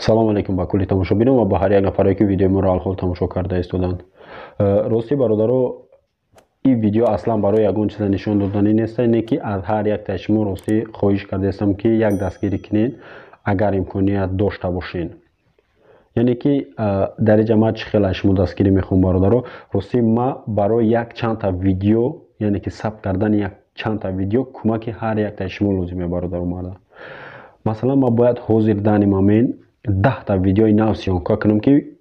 Салом алейкум ба кулли тамошобинон ва ба ҳар як нафаре, ки видеои моро алҳол тамошо карда истоданд. Ростӣ, бародаро, ин видео аслан барои ягон чиза нишон доданӣ нест, не ки аз ҳар яктаи шумо, ростӣ, хоҳиш кардаистам, ки як дастгирӣ кунед, агар имконият дошта бошед. Яъне ки дар инҷа ман чӣ хел аз шумо дастгирӣ мехоҳам, бародаро? Ростӣ, ман барои як чандта видео, яъне ки сабт кардани як чандта видео, кӯмаки ҳар яктаи шумо лозим, бародаро марда. Масалан, ман бояд ҳозир, данный момент, 10та видеои нав съёмка кунам, ки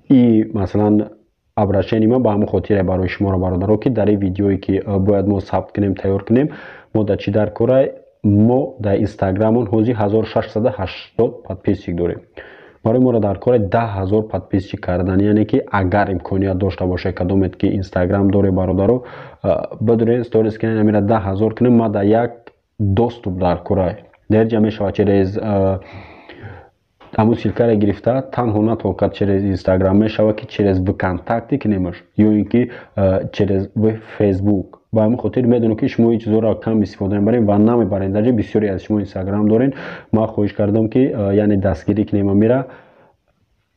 и масалан обращение ман ба ҳамон хотире барои шуморо, бародаро, ки дар ин видеое ки бояд мо сабт кунем, тайёр кунем, мо дар чӣ дар кора? Мо дар Инстаграмон ҳозир 1680 подписчик дорем. Барои моро дар кора 10 000 подписчик кардан. Яъне ки агар имконият дошта бошед, кадомет ки Инстаграм доре, бародаро, бидурен, сторис кунем, амира 10 000 кунем. Ма дар як доступ дар кора дар ҷа мешавад, через ҳамун ссылкаро гирифта, танҳо на только через Инстаграм мешавад, ки через ВКонтакте кунемаш ё ин ки через Фейсбук. Ба ҳамин хотир медонам, ки шумо ин чизҳоро кам истифода мебарем ва намебарем. Дар ҷо бисёре аз шумо Инстаграм дорен. Ман хоҳиш кардам, ки яъне дастгирӣ кунем амира,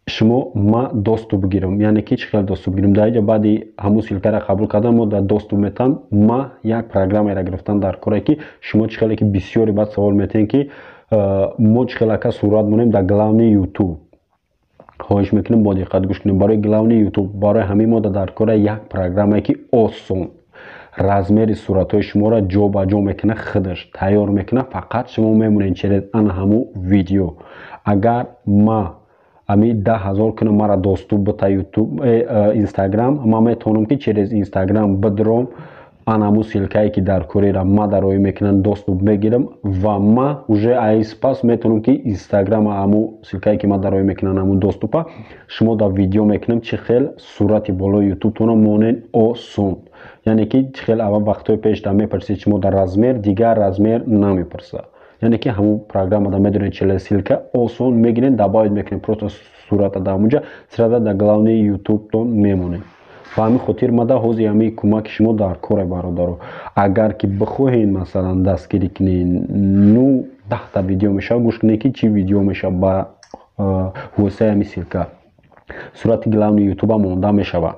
шумо ма доступ гирам. Яъне ки чӣ хел доступ гирам? Дар инҷа баъди ҳамун ссылкаро қабул кардан мо дар доступ метаҳам. Ма як программаеро гирифтам дар коре, ки шумо чӣ хеле ки бисёре баъд савол метиҳем, ки мо чӣ хел, ака, сурат монем дар главный Ютуб. Хоҳиш мекунем, бо диққат гӯш кунем. Барои главный Ютуб, барои ҳамин мо дар кора як программае, ки осон размери суратҳои шуморо ҷо ба ҷо мекунад, худаш тайёр мекунад, фақат шумо мемонед через ана ҳамун видео. Агар ма ами 10 000 кунам, мара доступ бита Ютуб, Инстаграм, ман метавонам, ки через Инстаграм бидром, ана ҳамун ссылкае, ки дар корера ма дароӣ мекунам, доступ мегирам ва ма уже айспас метавонам, ки Инстаграма ҳамун ссылкае, ки ма дароӣ мекунам, ҳамун доступа шумо дар видео мекунам, чӣ хел сурати болои Ютубтонро монен осон. Яъне ки чӣ хел аввал вақтҳои пеш дар мепурсид шумо дар размер, дигар размер намепурсад. Яъне ки ҳамун программада медонед, через ссылка осон мегирен, добавить мекунед просто сурата дар ҳамунҷа, сразу дар главный Ютубтон мемонед. Ба ҳамин хотир мада ҳозир ҳамин кӯмаки шумо дар коре, бародаро. Агар ки бихоҳед, масалан, дастгирӣ кунед, ну 10та видео мешавад. Гӯш кунед, ки чӣ видео мешавад. Ба воситаи ҳамин ссылка сурати главный Ютуба монда мешавад,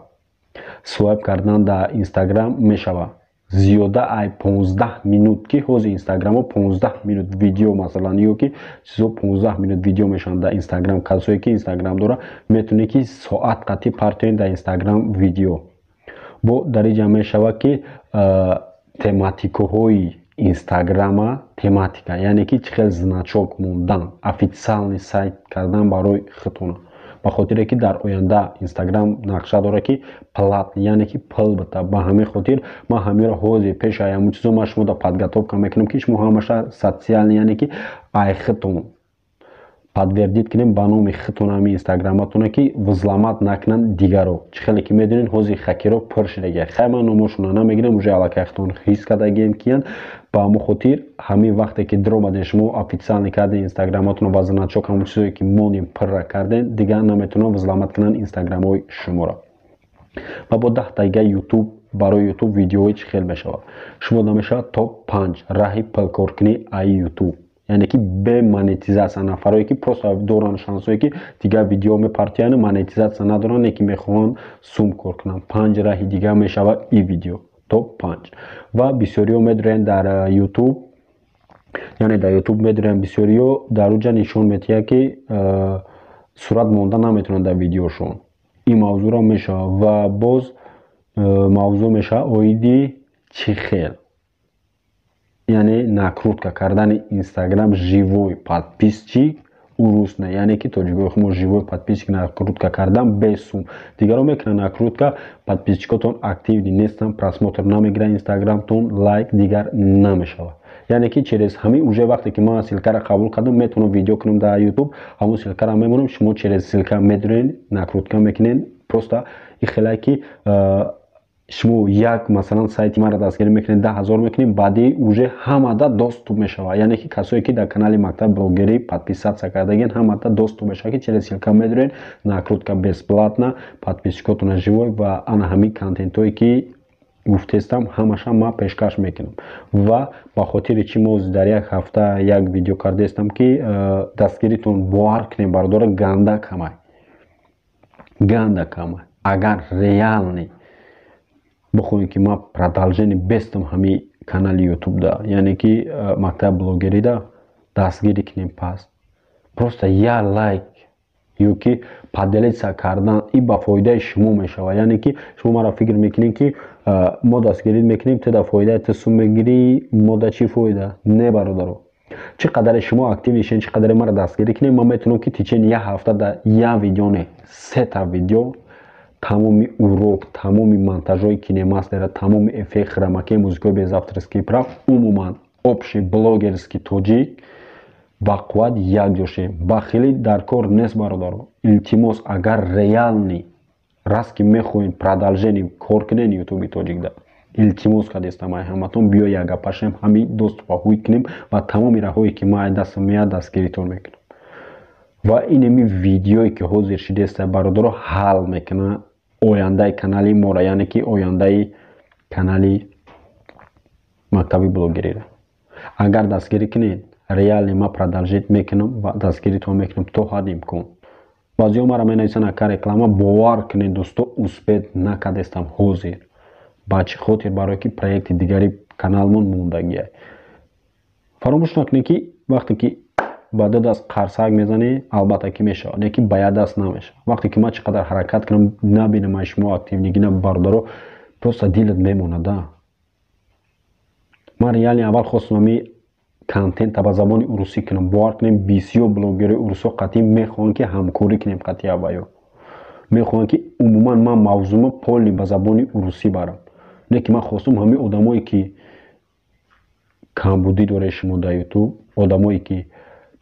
свайп кардан дар Инстаграм мешавад зиёда ай 15 минут, ки ҳозир Инстаграмҳо 15 минут видео, масалан, ё ки чизо 15 минут видео мешаванд дар Инстаграм. Касое ки Инстаграм дора, метавонед, ки соат қатъи партоед дар Инстаграм видео. Бо дар инҷа мешавад, ки тематикаҳои Инстаграма, тематика, яъне ки чӣ хел значок мондан, официальный сайт кардан барои худтона, ба хотире ки дар оянда Инстаграм нақша дорад, ки платный, яъне ки пул бита. Ба ҳамин хотир ман ҳаминро ҳозир пеши ҳамун чизо ман шумо подготовка мекунам, ки шумо ҳамаша социальный, яъне ки ай худтон подтвердить кунем ба номи худтон ҳамин Инстаграматона, ки взломать накунанд дигаро. Чӣ хеле ки медонед, ҳозир хакеро пур шудагия. Хай, ман номошона намегирам, уже аллакай худтон ҳис кардагием, киянд. Ба ҳамон хотир ҳамин вақте ки даромадем, шумо официальный кардем Инстаграматонро ва значок, ҳамон чизое ки монем, пурра кардем, дигар наметавонанд взломать кунанд Инстаграмҳои шуморо. Ва бо 10 дига Ютуб, барои Ютуб видеои чӣ хел мешавад, шумо намешавад топ 5 раҳи пулкоркунӣ аи Ютуб, яъне ки бе монетизатсия. Нафарое ки просто доранд шансое, ки дигар видео мепартиянд, монетизатсия надоранд, не ки мехоҳанд сум кор кунанд, панҷ раҳи дигар мешавад и видео топ 5. Ва бисёриҳо медурен дар Ютуб, яъне дар Ютуб медурен, бисёриҳо дар уҷа нишон медиҳад, ки сурат монда наметавонанд дар видеошон. Ин мавзӯъро мешавад. Ва боз мавзӯъ мешавад оиди чӣ хел, яъне накрутка кардани Инстаграм, живой подписчик урусна, яъне ки тоҷикои хумо живой подписчик накрутка кардан без сум. Дигаро мекунанд накрутка, подписчикотон активный нестанд, просмотр намегиранд Инстаграмтон, лайк дигар намешавад. Яъне ки через ҳамин уже вақте ки ман ссылкаро қабул кардам, метавонам видео кунам дар Ютуб, ҳамон ссылкаро мемонам, шумо через ссылка медурен, накрутка мекунед. Просто и хелае ки шумо як, масалан, сайти маро дастгирӣ мекунед, 10 000 мекунед, баъди уже ҳамада доступ мешавад. Яъне ки касое ки дар канали Мактаби блогерӣ подписаться кардагин, ҳамада доступ мешавад, ки через ссылка медурен, накрутка бесплатно, подписчикотона живой ва ана ҳамин контентҳое ки Гуфтестам, ҳамаша ман пешкаш мекунам. Ва ба хотири чӣ мо дар як ҳафта як видео кардаестам, ки дастгиритон бовар кунем, бародаро, ганда камай, ганда камай. Агар реально бихоҳем, ки ман продолжение бестам ҳамин канали ютубда, яъне ки мактаби блогерида, дастгирӣ кунем. Пас просто як лайк ё ки поделиться кардан и ба фоидаи шумо мешавад. Яъне ки шумо маро фикр мекунед, ки мо дастгирӣ мекунем, ту да фоидаи ту сум мегирӣ, мо да чӣ фоида? Не, бародаро, чӣ қадаре шумо актив мешавед, чӣ қадаре маро дастгирӣ кунед, ман метавонам, ки течение як ҳафта да як видео не, сета видео, тамоми урок, тамоми монтажҳои кинемастера, тамоми эффект, хромакей, музикаҳои без авторский прав, умуман общий блогерский тоҷик ба қувват якҷо шем. Бахилӣ дар кор нест, бародаро. Илтимос, агар реально раст ки мехоҳем продолжение кор кунем ютуби тоҷикда, илтимос кардестам ай ҳаматон, биё як гапашем, ҳамин доступа ҳуй кунем ва тамоми раҳое, ки ман ай дастам меяд, дастгиритон мекунам. Ва инеми видеое, ки ҳозир шидеста, бародаро, ҳал мекунад ояндаи канали моро, яъне ки ояндаи канали мактаби блогериро. Агар дастгирӣ кунед, реально ман продолжить мекунам ва дастгиритон мекунам то ҳадди имкон. Баъзеҳо маро менависанд: «Ака, реклама». Бовар кунед, дӯсто, успеть накардестам ҳозир. Ба чӣ хотир? Барое ки проекти дигари каналмон мондагия. Фаромӯш накунед, ки вақте ки ба ду даст қарсак мезанӣ, албатта ки мешавад, лекин ба як даст намешавад. Вақте ки ман чӣ қадар ҳаракат кунам, набинам ай шумо активныйгӣ на, бародаро, просто дилат мемонада. Ман реально аввал хостам ами контента ба забони урусӣ кунам. Бовар кунем, бисёр блогерои урусо қатъӣ мехоҳанд, ки ҳамкорӣ кунем, қатъи авваё мехоҳанд, ки умуман ман мавзӯъро полный ба забони урусӣ барам. Не ки ман хостам ҳамин одамое, ки камбудӣ доред шумо дар ютуб, одамое, ки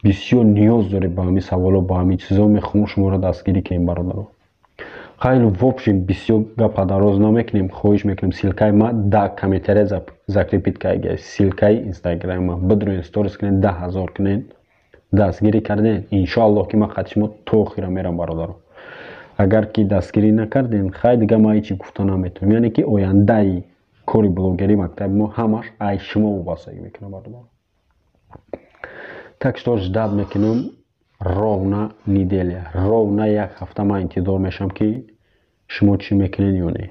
бисёр ниёз доред ба ҳамин саволо, ба ҳамин чизо, мехоҳам шуморо дастгирӣ кунем, бародаро. Хайр, в общем, бисёр гапа дароз намекунем. Хоҳиш мекунем, ссылкаи ма да комментария закрепить карда, ссылкаи инстаграма бидроен, сторис кунед, 10 000 кунед. Дастгирӣ кардем, иншоаллоҳ, ки ман қати шумо то охира мерам, бародаро. Агар ки дастгирӣ накардем, хай, дига ман ҳечи гуфта наметавонам. Яъне ки ояндаи кори блогерӣ мактаби мо ҳамаш ай шумо вобастагӣ мекунад, бародаро. Так что ждать мекунам ровно неделя, ровно як ҳафта ман интизор мешавам, ки шумо чӣ мекунед ё не.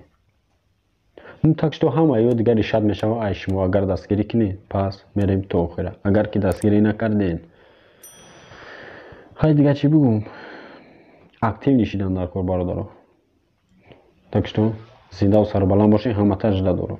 Ну, так что ҳама ё дигар решать мешавад ай шумо. Агар дастгирӣ кунед, пас мерем то охира. Агар ки дастгирӣ накардед, хай, дигар чӣ бигӯм? Актив нишидан дар кор, бародаро. Так что зиндаву сарбаланд бошед, ҳамата жда дорам.